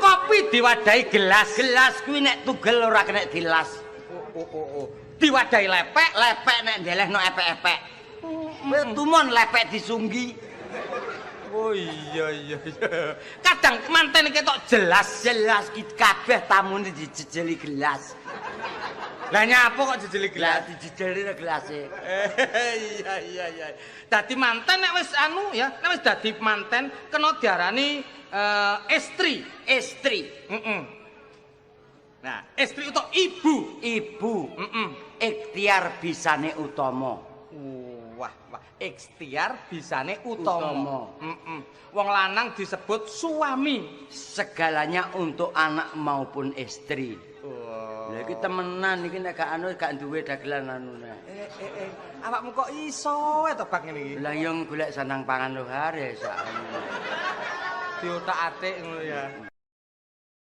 Kopi diwadahi gelas. Gelas kuwi nek tugel ora kena dilas. Oh. Diwadahi lepek. Lepek nek ndelehno epek-epek. Kowe tumon lepek disunggi. Oh iya. Kadang manten ketok jelas. Jelas ki kabeh tamune dijejeli gelas. Lah nyapa kok jejeli Lah gelas? Dijejeli gelase. Iya. Dadi manten nek wis anu ya, nek wis dadi manten kena diarani estri. Istri, Heeh. Nah, estri utawa ibu. Ibu, Heeh. Ikhtiar bisane utama. Wah, wah, ikhtiar bisane utama. Utama. Heeh. Wong lanang disebut suami. Segalanya untuk anak maupun istri. Oh. Lha iki temenan iki, nek gak anu gak duwe dagelan anune. Eh, eh, eh, awakmu kok iso to bak ngene iki? Lah yo golek sandang pangan lho hare sak. Diotak-atik ngono ya.